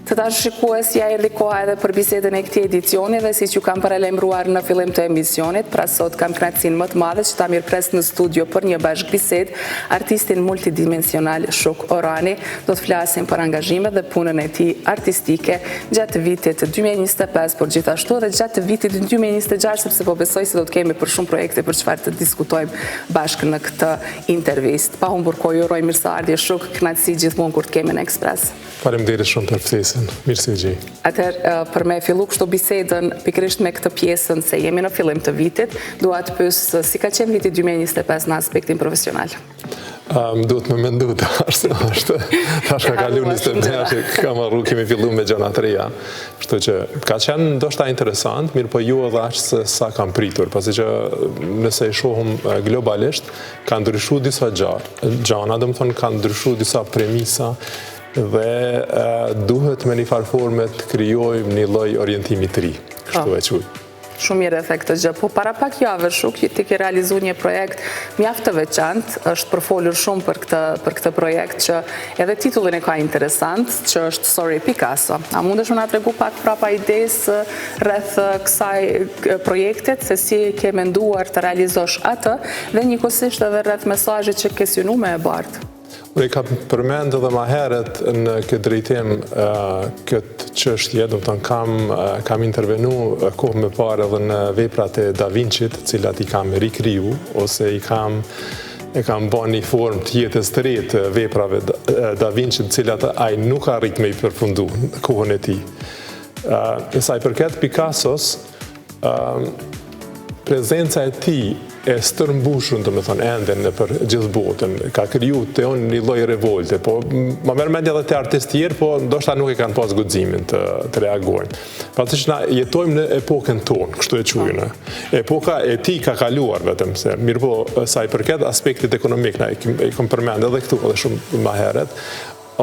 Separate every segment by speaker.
Speaker 1: Të dashur shikues, ja erdhi koha edhe për bisedën e këtij edicioni dhe siç ju kam paralajmëruar në fillim të emisionit, pra sot kam kënaqësinë më të madhe që ta mirëpres në studio për një bashkëbisedë artistin multidimensional Shuk Orani. Do të flasim për angazhimet dhe punën e tij artistike gjatë vitit 2025, por gjithashtu edhe gjatë vitit 2026, sepse po besoj se do të kemi për shumë projekte për çfarë të diskutojmë bashkë në këtë intervistë. Pa humbur kohë, ju uroj mirëseardhje Shuk, kënaqësi gjithmonë kur të kemi në Express.
Speaker 2: Faleminderit shumë për ftesën. Mirë se ju gjej.
Speaker 1: Atëherë, për me fillu kështu bisedën, pikërisht me këtë pjesën se jemi në fillim të vitit, dua të pyes si ka qenë viti 2025 në aspektin profesional?
Speaker 2: Më duhet me mendu tash, se është, tash ka kalu 25, kam harru, kemi fillu me gjëna të reja. Kështu që ka qenë ndoshta interesant, mirëpo jo edhe aq se sa kam pritur, pasi që nëse e shohum globalisht, ka ndryshu disa gjana, domethonë ka ndryshu disa premisa, Dhe duhet me një farë forme të krijojmë një lloj orientimi të ri, kështu po. e quj.
Speaker 1: Shumë mirë e the këtë gjë. Po para pak jave Shuk, ti ke realizu një projekt mjaft të veçantë, është përfolur shumë për këtë për këtë projekt që edhe titullin e ka interesant, që është Sorry Picasso. A mundesh me na tregu pak prapa idesë rreth kësaj projektit, se si ke menduar të realizosh atë dhe njëkohësisht edhe rreth mesazhit që ke synu me e bartë?
Speaker 2: Unë e kam përmend edhe ma herët në këtë drejtim këtë çështje, domethonë kam, kam intervenu kohë më parë edhe në veprat e Da Vinci-t, të cilat i kam rikriju, ose i kam e kam ba një formë të jetës të re të veprave Da Vinci, të cilat ai nuk arrit me i përfundu në kohën e tij. E sa i përket Picassos, prezenca e tij e stërmbushur, domethonë, ende nëpër gjithë botën, ka kriju te unë një lloj revolte, po ma merr mendja edhe te artistë tjerë, po ndoshta nuk e kanë pas guximin të, të reagojnë. Pasi që na jetojmë në epokën tonë, kështu e quajnë. Epoka e tij ka kaluar vetëm se, mirëpo, sa i përket aspektit ekonomik, na e kom përmend edhe këtu edhe shumë ma herët,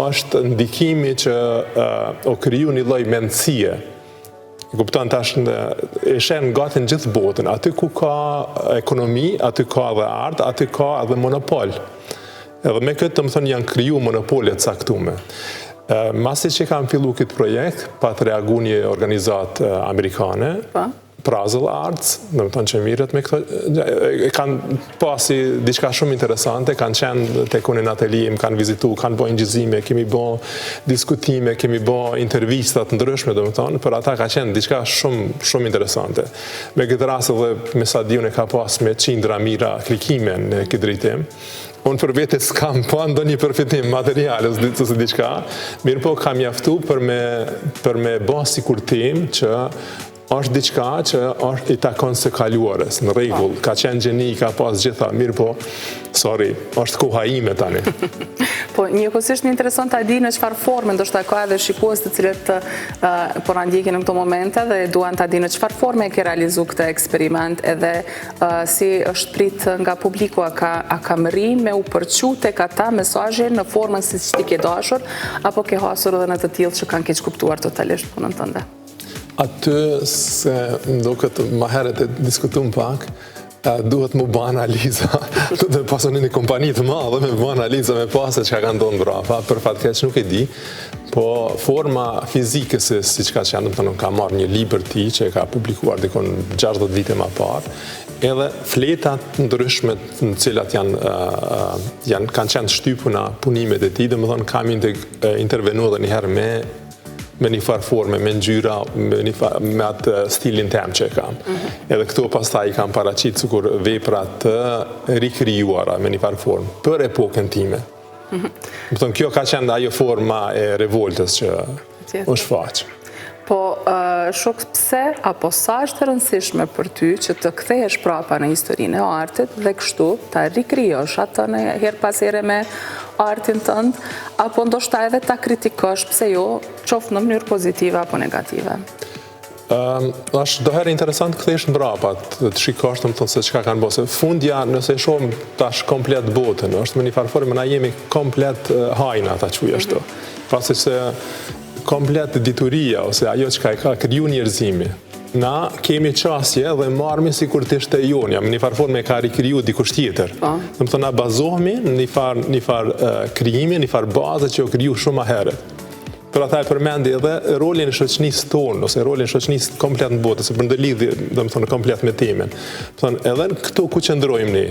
Speaker 2: është ndikimi që uh, o kriju një lloj mendësie E kupton tash në e sheh në gati në gjithë botën, aty ku ka ekonomi, aty ka edhe art, aty ka edhe monopol. Edhe me këtë, domethonë, janë kriju monopole të caktume. Masi që kam fillu këtë projekt, pat reagu një organizatë amerikane, po. Prazzle Arts, domethonë që mirret me këto, e kanë pasi diçka shumë interesante, kanë qenë tek unë në atelie, më kanë vizitu, kanë bo incizime, kemi bo diskutime, kemi bo intervista të ndryshme, domethonë, për ata ka qenë diçka shumë, shumë interesante. Me këtë rast edhe me sa di unë ka pas me qindra mijëra klikime në këtë drejtim. Unë për vete s'kam pa ndonjë përfitim material ose diçka, mirëpo ka mjaftu për me, për me bo sikur temë që Është diçka që është i takon së kaluarës, në rregull, ka qenë gjeni, ka pas gjitha, mirëpo, sorry, është koha ime tani.
Speaker 1: Po, njëkohësisht më intereson ta di në çfarë forme, ndoshta ka edhe shikues të cilët po na ndjekin në këto momente dhe duan ta di në çfarë forme e ke realizu këtë eksperiment edhe si është prit nga publiku, a ka, a ka mrri me u përçu tek ata mesazhi në formën siç ti ke dashur, apo ke hasur edhe në të tillë që kanë keqkuptuar totalisht punën tënde?
Speaker 2: Aty se më duket ma herët e diskutum pak, duhet mu ba analiza, duhet me pasë një kompani të madhe me ba analiza me pa se çka ka ndodhë mbrapa, për fat keq nuk e di, po forma fizike se siç ka qenë, domethonë, kam marrë një libër të tij që e ka publikuar dikun 60 vite ma parë, edhe fletat ndryshme në cilat janë, janë, kanë qenë shtypuna punimet e tij, domethonë, kam intervenu edhe njëherë me me një farë forme, me ngjyra, me, një far, me atë stilin tem që e kam. Mm -hmm. Edhe këto pastaj i kam paraqit sikur vepra të rikrijuara me një farë formë, për epokën time. Mm -hmm. Domethonë, kjo ka qenë ajo forma e revoltës që u shfaq.
Speaker 1: Po, Shuk, pse apo sa është e rëndësishme për ty që të kthehesh prapa në historinë e artit dhe kështu ta rikrijosh atë në herë pas here me artin tënd, apo ndoshta edhe ta kritikosh, pse jo, qoftë në mënyrë pozitive apo
Speaker 2: negative? Um, është doherë interesant të kthehesh mbrapa, të, të shikosh domethonë se çka kanë bo, se fundja nëse e shohim tash komplet botën, është me një farë forme na jemi komplet hajna, ta quaj ashtu. Mm -hmm. Pasi se komplet dituria ose ajo çka e ka kriju njerëzimi, na kemi qasje dhe marrmi sikur të ishte jonja, me një farë forme e ka rikriju dikush tjetër. Po. Domethonë, na bazohemi në një farë, një farë krijimi, një farë baze që u kriju shumë ma herët. Për ata e përmendi edhe rolin e shoqënisë tonë, ose rolin e shoqënisë komplet në botë, se për ndërlidhje, domethonë, komplet me temën. Thonë, edhe në këto ku qëndrojmë ne,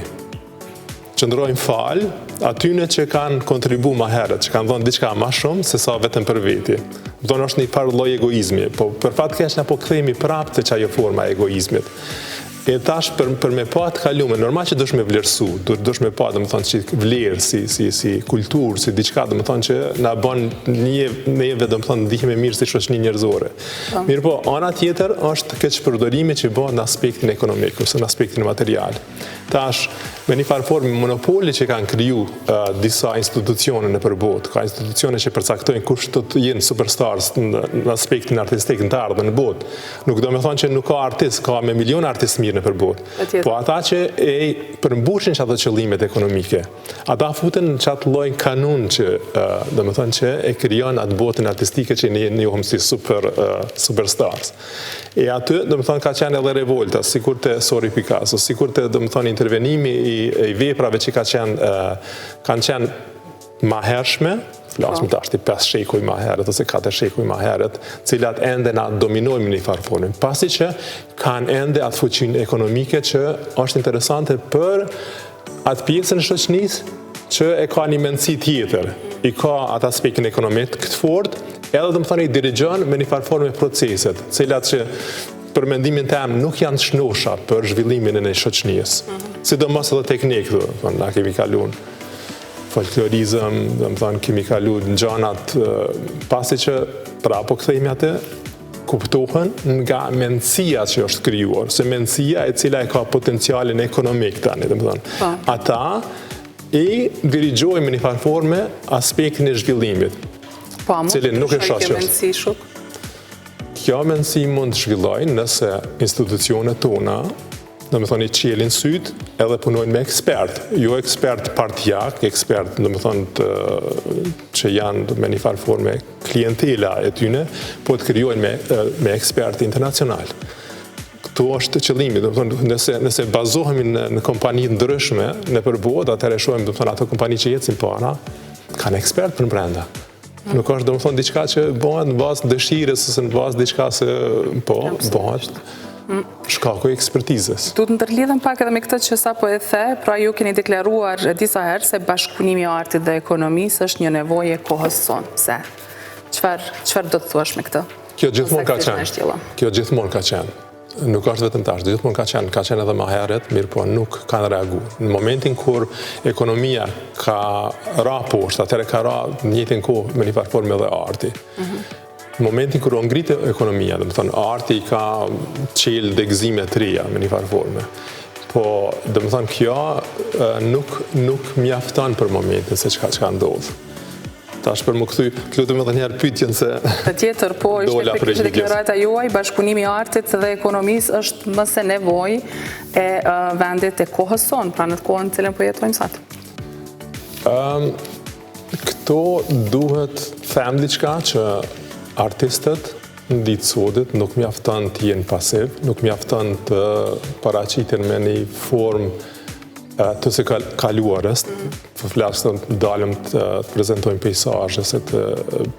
Speaker 2: qëndrojmë falë atyne që kanë kontribu ma herët, që kanë dhonë diçka ma shumë se sa vetëm për veti. Domethonë, është një farë lloj egoizmi, po për fat keq na po kthehemi prapë te qajo forma e egoizmit. E tash për, për me pa të kalume, normal që dush me vlerësu, dush me pa, domethonë, që vlerë, si, si, si kulturë, si diçka, domethonë, që na bon një, neve, domethonë, ndihemi mirë si shoqni njerëzore. Po. Mirëpo, ana tjetër është keqpërdorimi që bëhet në aspektin ekonomik, ose në aspektin material. Tash, me një farë forme monopoli që kanë kriju uh, disa institucione nëpër botë, ka institucione që përcaktojnë kush do të jenë superstars në, në aspektin artistik në të ardhmen në botë. Nuk do me thonë që nuk ka artist, ka me miliona artistë mirë nëpër botë. Po ata që e përmbushin qato qëllimet ekonomike, ata futen në qatë lloj kanun që, uh, domethonë që e krijon atë botën artistike që ne njohim si super, uh, superstars. E aty, domethonë, ka qenë edhe revolta, sikur te Sorry Picasso, sikur te, domethonë, intervenimi i, i veprave që ka qenë, kanë qenë ma hershme, flasim po. tashti 5 shekuj ma herët ose 4 shekuj ma herët, cilat ende na dominojmë në një farë forme, pasi që kanë ende atë fuqinë ekonomike që është interesante për atë pjesën e shoqënisë që e ka një mendësi tjetër, i ka atë aspektin ekonomik të fort, edhe domethonë i dirigjon me një farë forme proceset, cilat që për mendimin tem nuk janë shnosha për zhvillimin e një shoqënisë. Mm -hmm. Sidomos edhe tek ne këtu, thonë, na kemi kalu në folklorizëm, domethonë, kemi kalu në gjanat, pasi që pra po kthehemi atë, kuptohen nga mendësia që është krijuar, se mendësia e cila e ka potencialin ekonomik tani, domethonë. Po. Ata i dirigjojnë me një farë forme aspektin e zhvillimit.
Speaker 1: Po, a mund të nuk e shoh kjo mendësi
Speaker 2: shuk? Kjo mendësi mund të zhvillojë nëse institucionet tona domethonë i çelin sytë edhe punojnë me ekspert, jo ekspert partijak, ekspert, domethonë, të, që janë me një farë forme klientela e tyne, po të krijojnë me, me ekspert internacional. Këtu është qëllimi, domethonë, nëse, nëse bazohemi në, në kompani ndryshme nëpër botë, atëherë shohim, domethonë, ato kompani që ecin para, kanë ekspert përmbrenda. Nuk është, domethonë, diçka që bëhet në bazë dëshirës, ose në bazë diçka se, po, bëhet mm. shkaku i ekspertizës.
Speaker 1: Du të ndërlidhem pak edhe me këtë që sapo e the, pra ju keni deklaruar disa herë se bashkëpunimi i artit dhe ekonomisë është një nevojë e kohës sonë. Pse? Çfarë, çfarë do të thuash me
Speaker 2: këtë? Kjo gjithmonë ka qenë. Kjo gjithmonë ka qenë. Nuk është vetëm tash, gjithmonë ka qenë, ka qenë edhe ma herët, mirëpo nuk kanë reagu. Në momentin kur ekonomia ka ra poshtë, atëherë ka ra në njëjtën kohë me një farë forme edhe arti. Mhm. Në momentin kur u ngrit ekonomia, domethonë, arti ka çelë degëzime të reja me një farë forme. Po, domethonë, kjo nuk, nuk mjafton për momentin se çka çka ndodhë. Tash për m'u kthy, të lutem edhe njëherë pyetjen
Speaker 1: se Patjetër, po, ishte pikërisht deklarata juaj, bashkëpunimi i artit dhe ekonomisë është më se nevojë e vendit e kohës sonë, pra në të kohën në cilën po jetojmë
Speaker 2: sot. Këto duhet them diçka që artistët në ditë sotit nuk mjafton të jenë pasiv, nuk mjafton të paraqiten me një formë të së kaluarës, të flas të dalim të prezentojmë pejsazhe, ose të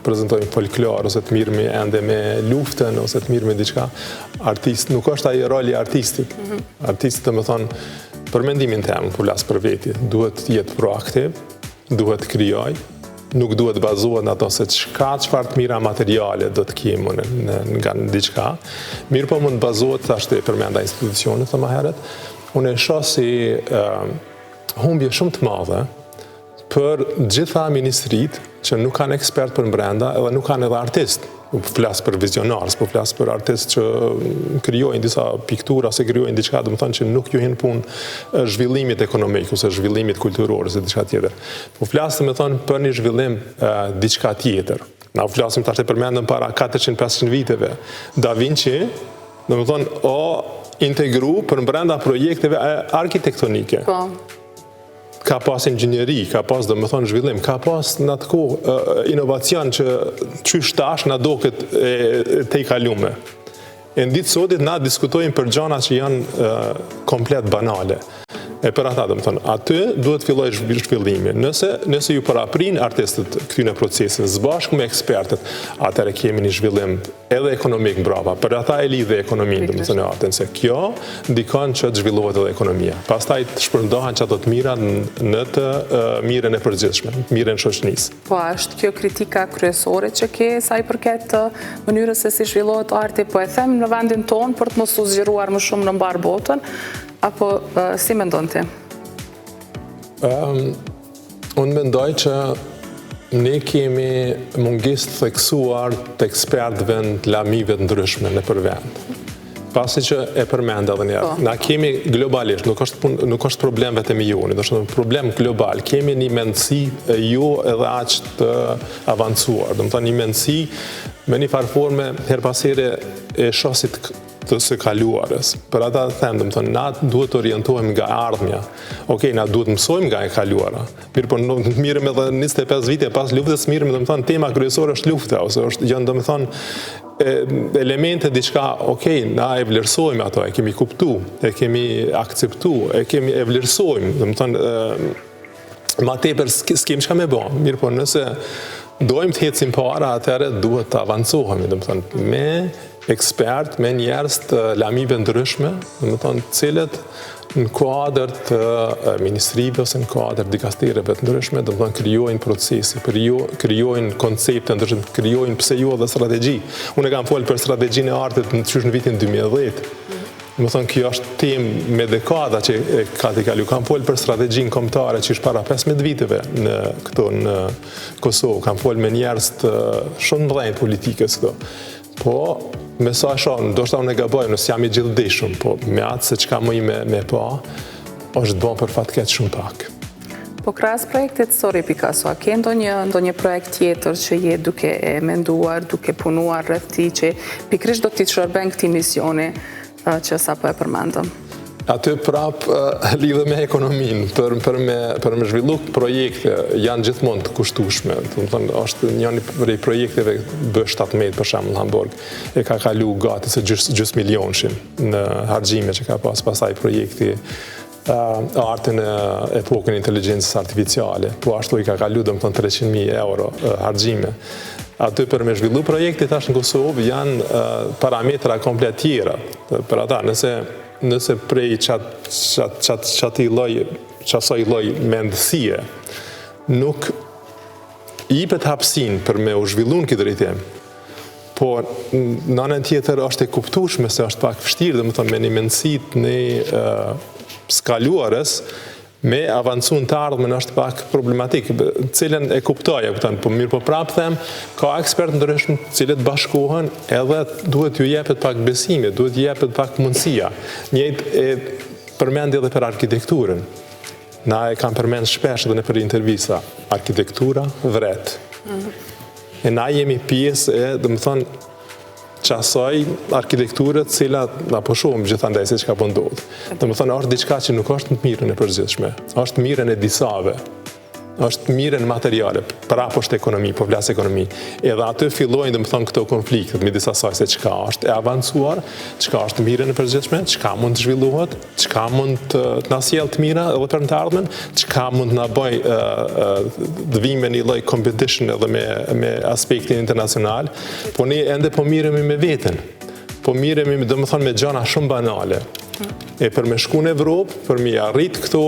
Speaker 2: prezentojmë folklor, ose të merremi ende me luftën, ose të merremi diçka. Artist, nuk është ai roli i artistit. Mm -hmm. Artisti, domethonë, për mendimin tem, po flas për veti, duhet të jetë proaktiv, duhet të krijojë, nuk duhet të bazohet në ato se çka çfarë të mira materiale do të kem unë në, nga në diçka. Mirëpo mund të bazohet, tash të përmenda institucionet të ma herët, unë e shoh si uh, humbje shumë të madhe për gjitha ministritë që nuk kanë ekspert përmbrenda edhe nuk kanë edhe artist. Nuk flas për vizionar, po flas për artist që krijojnë disa piktura ose krijojnë diçka, domethonë që nuk ju hin punë zhvillimit ekonomik ose zhvillimit kulturor ose diçka tjetër. Po flas domethonë për një zhvillim diçka tjetër. Na flasim tash e përmendëm para 400-500 viteve. Da Vinci, domethonë, o integru përmbrenda projekteve arkitektonike.
Speaker 1: Po.
Speaker 2: Ka pas inxhinieri, ka pas domethonë zhvillim, ka pas në atë kohë inovacion që qysh tash na doket e, e tejkalume. E në ditë sotit na diskutojmë për gjana që janë komplet banale. E për ata, domethënë, aty duhet të fillojë zhvillimi. Nëse, nëse ju paraprin artistët këtyne proceseve, së bashku me ekspertët, atëherë kemi një zhvillim edhe ekonomik mbrapa. Për ata e lidh ekonominë, domethënë, artin, se kjo ndikon që të zhvillohet edhe ekonomia. Pastaj të shpërndahen qato të mira në të mirën e përgjithshme, të mirën e shoqënisë.
Speaker 1: Po a është kjo kritika kryesore që ke sa i përket mënyrës se si zhvillohet arti, po e them në vendin tonë për të mos u zgjeruar më shumë në mbarë botën, Apo si mendon ti?
Speaker 2: Um, unë mendoj që ne kemi mungesë të theksuar të ekspertëve të lamive të ndryshme nëpër vend. Pasi që e përmenda edhe njëherë, po. na kemi globalisht, nuk është, pun, nuk është problem vetëm i joni, është një problem global, kemi një mendësi jo edhe aq të avancuar, domethënë një mendësi me një farë forme, herë pas here e shoh si të të së kaluarës. Për ata them, domethënë, na duhet të orientohemi nga e ardhmja. Okej, na duhet të mësojmë nga e kaluara. Mirëpo, merrem edhe 25 vite pas luftës, merrem, domethënë, tema kryesore është lufta, ose është, janë, domethënë, elemente diçka, okej, na e vlerësojmë ato, e kemi kuptu, e kemi akceptu, e kemi e vlerësojmë, domethënë, ma tepër s'kem çka me bo. Mirëpo, nëse dojmë të ecim para, atëherë duhet të avancohemi, domethënë, me ekspert, me njerëz të lamive ndryshme, domethënë, të cilët në kuadër të ministrive ose në kuadër të dikastereve të ndryshme, domethënë, krijojnë procese, krijojnë koncepte ndryshme, krijojnë pse jo edhe strategji. Unë e kam folë për strategjinë e artit në qysh në vitin 2010, Domethënë, kjo është temë me dekada që e ka të kalu. Kam folë për strategjinë kombëtare që është para 15 viteve në këto në Kosovë. Kam folë me njerëz të shumë mëdhenj politikës këto. Po, me sa e shoh, ndoshta unë e gaboj, nëse jam i gjithëdijshëm, po me atë se çka muj me, me pa, është bo për fat keq shumë pak.
Speaker 1: Po krahas projektit Sorry Picasso, a ke ndonjë ndonjë projekt tjetër që je duke e menduar, duke punuar rreth tij që pikërisht do t'i shërben këtij misioni që sapo e përmendëm?
Speaker 2: Aty prap lidhe me ekonominë, për, për, me, për me zhvillu projekte janë gjithmonë të kushtueshme. Domethënë, është njëni prej projekteve B17 për shembull në Hamburg, e ka kalu gati se gjys, gjys milionshin në harxhime që ka pas pastaj projekti arti në epokën e inteligjencës artificiale, po ashtu i ka kalu domethënë 300.000 euro harxhime. Aty për me zhvillu projekte tash në Kosovë janë parametra komplet tjera. Për ata, nëse, nëse prej qat, qat, qat, qatij lloj, qasaj lloj mendësie, nuk jipet hapësinë për me u zhvillu në këtë drejtim, Po, në anën tjetër është e kuptueshme se është pak vështirë, domethënë me një mendësi të një së kaluarës, me avancu në të ardhmen është pak problematik, cilën e kuptoj, e kupton, po mirë po prapë them, ka ekspertë ndryshëm të cilët bashkohen edhe duhet ju jepet pak besimi, duhet ju jepet pak mundësia. Njëjtë e përmendi edhe për arkitekturën. Na e kam përmend shpesh edhe nëpër intervista, arkitektura vret. Mm. E na jemi pjesë e, domethënë, qasaj arkitekture të cilat na po shohim gjithandej se çka po ndodh. Domethënë, është diçka që nuk është në të mirën e përgjithshme, është të mirën e disave, është të mirën materiale, prapë është ekonomi, po flas ekonomi. Edhe aty fillojnë, domethënë, këto konfliktet midis asaj se çka është e avancuar, çka është të mirën e përgjithshme, çka mund të zhvillohet, çka mund të, të na sjellë të mira edhe për në të ardhmen, çka mund të na bëjë të vijmë me një lloj competition edhe me me aspektin internacional, po ne ende po miremi me veten. Po miremi, domethënë me gjëra shumë banale. E për me shku në Evropë, për me arrit këto,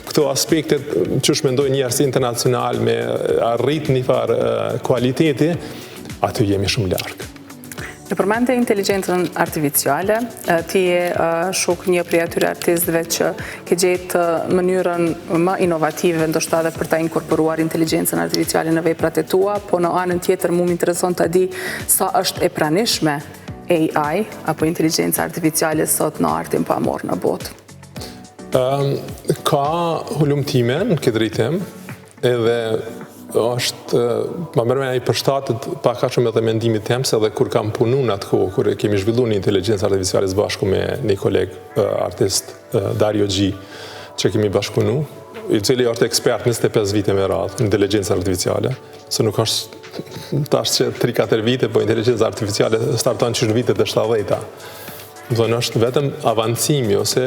Speaker 2: këto aspekte qysh mendojnë njerëz internacional, me arrit një farë kualiteti, aty jemi shumë larg.
Speaker 1: E përmende inteligjencën artificiale, ti je shuk një prej atyre artistëve që ke gjetë mënyrën më inovative, ndoshta edhe për ta inkorporuar inteligjencën artificiale në veprat e tua, po në anën tjetër mu më intereson ta di sa është e pranishme AI apo inteligjenca artificiale sot në artin pamor në botë.
Speaker 2: Ka hulumtime në këtë drejtim, Edhe është, ma merr mendja i përshtatet pak a shumë edhe mendimit tem, se edhe kur kam punu në atë kohë, kur e kemi zhvillu një inteligjencë artificiale së bashku me një koleg artist Dario G, që kemi bashkëpunu, i cili është ekspert 25 vite me radhë në inteligjencë artificiale, se nuk është tash që 3-4 vite, po inteligjenca artificiale starton që në vitet e 70-ta. Domethonë është vetëm avancimi ose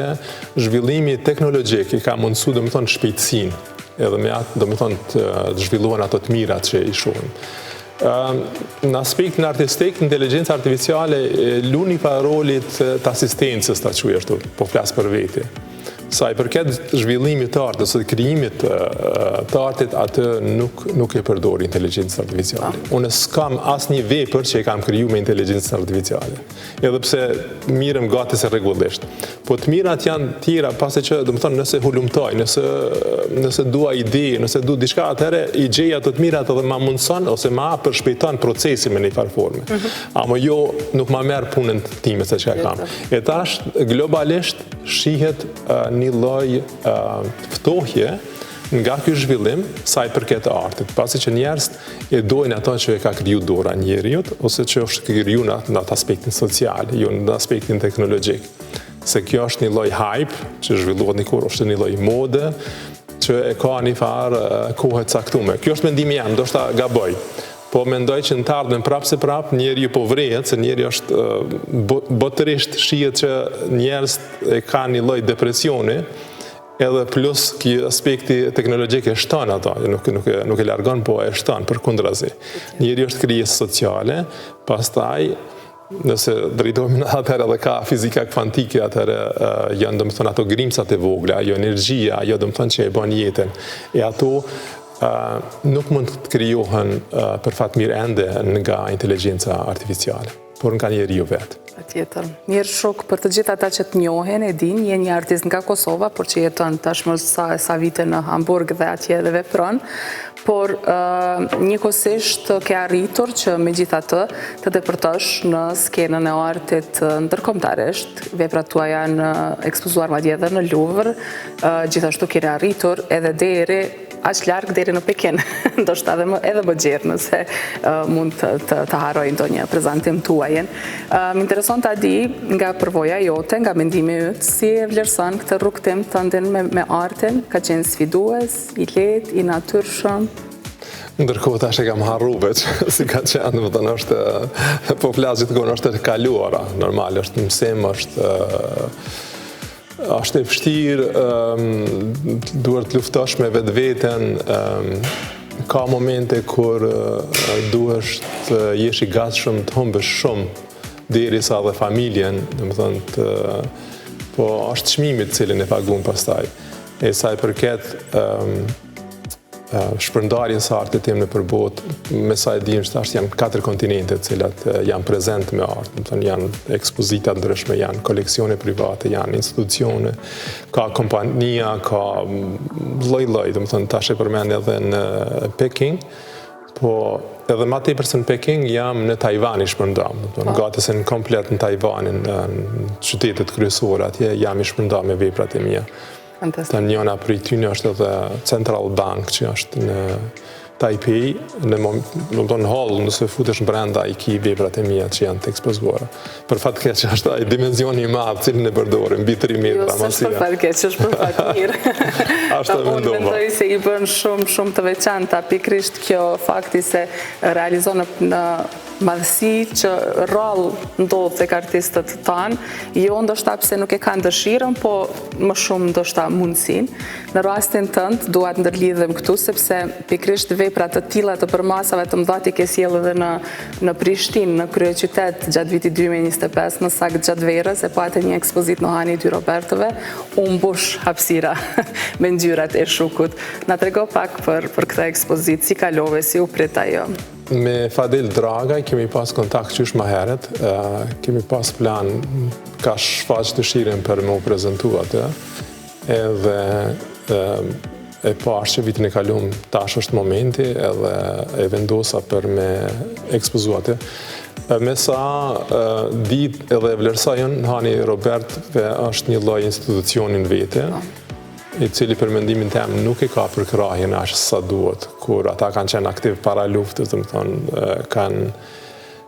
Speaker 2: zhvillimi teknologjik i ka mundësu domethonë shpejtësinë edhe me atë domethonë të, të zhvillohen ato të mirat që i shohim. Në aspektin artistik, inteligjenca artificiale lun një farë roli të asistencës, ta quaj ashtu, po flas për vete. Sa i përket zhvillimit të artit ose krijimit të artit, atë nuk nuk e përdor inteligjencën artificiale. Unë s'kam asnjë vepër që e kam kriju me inteligjencën artificiale. Edhe pse mirrem gati se rregullisht. Po të mirat janë tjera, pasi që, domethonë, nëse hulumtoj, nëse nëse dua ide, nëse du diçka, atëherë i gjej ato të mirat edhe ma mundëson ose ma përshpejton procesin me një farë forme. Mm -hmm. Ama jo nuk ma merr punën time se çka kam. E tash globalisht shihet një lloj ftohje nga ky zhvillim sa i përket artit, pasi që njerëzit e dojnë ato që e ka kriju dora e njeriut ose që është kriju në, në atë aspektin social, jo në aspektin teknologjik. Se kjo është një lloj hype që zhvillohet një kohë, është një lloj mode që e ka një farë kohe të caktume. Kjo është mendimi jem, ndoshta gaboj. Po mendoj që në të ardhmen prapë se prapë njeriu po vrehet se njeriu është botërisht shihet që njerëzit e kanë një lloj depresioni edhe plus ky aspekti teknologjik e shton ato, nuk nuk e nuk e largon, po e shton përkundrazi. Njeriu është krijesë sociale, pastaj nëse drejtohemi në atëherë edhe ka fizika kvantike, atëherë janë domethënë ato grimcat e vogla, ajo energjia, ajo domethënë që e bën jetën. E ato nuk mund të krijohen për fat mirë ende nga inteligjenca artificiale, por nga njeriu
Speaker 1: vetë. Patjetër. Mirë Shuk, për të gjithë ata që të njohin, e din, je një artist nga Kosova, por që jeton tashmë sa, sa vite në Hamburg dhe atje edhe vepron, por njëkohësisht ke arritur që megjithatë të depërtosh në skenën e artit ndërkombëtarisht, veprat tua janë ekspozuar madje edhe në Louvre, gjithashtu ke arritur edhe deri aq larg deri në Pekin, ndoshta edhe më edhe më gjerë nëse mund të të, të harroj ndonjë prezantim tuajin. Më intereson ta di nga përvoja jote, nga mendimi yt, si e vlerëson këtë rrugëtim tëndin me, me artin, ka qenë sfidues, i lehtë, i natyrshëm?
Speaker 2: Ndërkohë tash e kam harru veç, si ka qenë, domethënë është, po flas gjithkohën, është e kaluara, normal, është mësim, është është e vështirë, duhet të luftosh me vetveten, ka momente kur duhesh të jesh i gatshëm të humbësh shumë, derisa dhe familjen, domethënë të, po është çmimi të cilin e pagun pastaj. E sa i përket shpërndarjen së artit tim nëpër botë, me sa e dim që tash janë katër kontinente të cilat janë prezent me art, domethënë janë ekspozita ndryshme, janë koleksione private, janë institucione, ka kompania, ka lloj-lloj, domethënë tash e përmend edhe në Peking, po edhe ma tepër se në Peking jam në Tajvan i shpërndam, domethënë po. gati se në komplet në Tajvanin, në qytetet kryesore atje jam i shpërndam me veprat e mia. Fantastik. Njëna prej tyne është edhe Central Bank që është në Taipei, në domethënë hall, nëse futesh brenda i ki veprat e mia që janë të ekspozuara. Për fat keq është ai dimensioni i madh të cilin e përdorim, mbi 3 metra
Speaker 1: jo, madhësia. Jo, për fat keq, është për fat mirë.
Speaker 2: Ashtu e mendova.
Speaker 1: Unë mendoj se i bën shumë shumë të veçanta pikërisht kjo fakti se realizon në, në madhësi që rrallë ndodh tek artistët tanë, jo ndoshta pse nuk e kanë dëshirën, po më shumë ndoshta mundësinë. Në rastin tënd dua të ndërlidhem këtu sepse pikërisht vepra të tilla të përmasave të mëdha ti ke sjellë edhe në në Prishtinë, në kryeqytet gjatë vitit 2025, më saktë gjatë verës e pate një ekspozitë në Hani i dy Robertëve, u mbush hapësira me ngjyrat e Shukut. Na trego pak për për këtë ekspozitë, si kalove, si u prit ajo?
Speaker 2: Me Fadil Dragaj kemi pas kontakt qysh ma herët, kemi pas plan, ka shfaq dëshirën për me u prezentu atë, edhe e pashë që vitin e kalum tash është momenti edhe e vendosa për me ekspozu atë. Me sa di edhe e vlerësoj unë, Hani Robert është një lloj institucioni në vete, po. i cili për mendimin tem nuk e ka përkrahjen aq sa duhet, kur ata kanë qenë aktiv para luftës, domethënë, kanë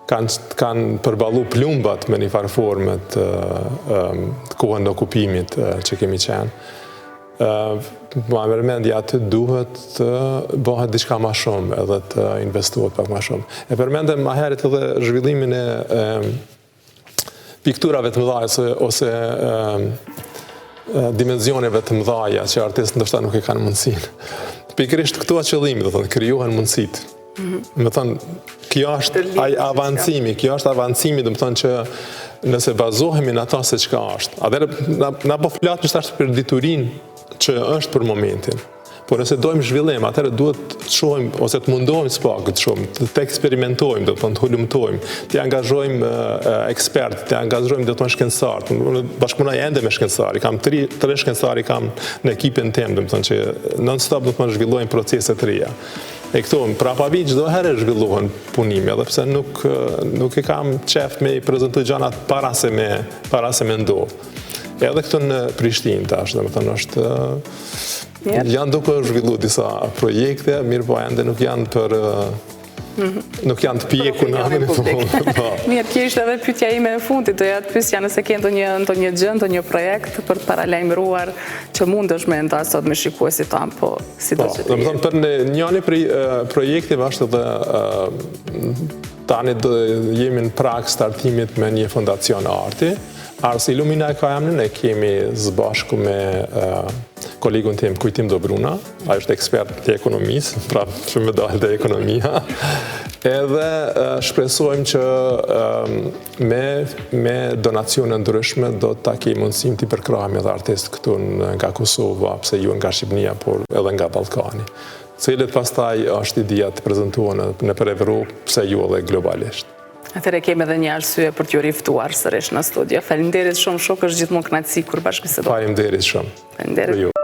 Speaker 2: kanë kanë përballu plumbat me një farë forme të, të kohën e okupimit që kemi qenë. Ma merr mendja aty duhet të bëhet diçka ma shumë edhe të investohet pak ma shumë. E përmendëm ma herët edhe zhvillimin e, e. pikturave të mëdha ose, ose dimenzioneve të mëdha që artistët ndoshta nuk e kanë mundësinë. Pikërisht këtu është qëllimi, do thonë, krijohen mundësitë. Mm -hmm. Domethonë, kjo është ai avancimi, kjo është avancimi, domethonë që nëse bazohemi në ata se çka është. Atëherë, na, na po flasim tash për diturinë që është për momentin. Por nëse dojmë zhvillim, atëherë duhet të shohim ose të mundohemi së paku të shohim, të, të eksperimentojmë, do të thonë të hulumtojmë, të angazhojmë ekspertë, të angazhojmë do të thonë shkencëtarë. Unë bashkëpunoj ende me shkencëtarë, kam tri tre shkencëtarë i kam në ekipin tim, do të thonë që non stop do të thonë zhvillojmë procese të reja. E këto në prapavijë çdo herë zhvillohen punime, edhe pse nuk nuk e kam qef me i prezantu gjanat para se me para se me ndodh. Edhe këtu në Prishtinë tash, domethënë është Janë duke u zhvillu disa projekte, mirëpo ende nuk janë për mhm. nuk janë të pjekur në anën e
Speaker 1: fundit. Po. Mirë, kjo ishte edhe pyetja ime e fundit, doja të pyesja nëse ke ndonjë ndonjë gjë, ndonjë projekt për të paralajmëruar që mundesh me nda sot me shikuesit tanë, po si do po,
Speaker 2: që të jetë. Për në njëri prej projekteve është edhe tani do jemi në prag startimit me një fondacion arti, Ars Illumina e ka emrin, e kemi së bashku me kolegun tim Kujtim Dobruna, ai është ekspert i ekonomisë, pra që me dalë te ekonomia, edhe shpresojmë që me, me donacione ndryshme do ta kemi mundësinë t'i përkrahim edhe artistë këtu nga Kosova, pse jo nga Shqipnia, por edhe nga Ballkani. Cilët pastaj është ideja të prezentohen nëpër Evropë, pse jo edhe globalisht.
Speaker 1: Atëherë kemi edhe një arsye për t'ju riftuar sërish në studio. Faleminderit shumë shok, është gjithmonë kënaqësi kur bashkëbisedojmë.
Speaker 2: Faleminderit shumë.
Speaker 1: Faleminderit.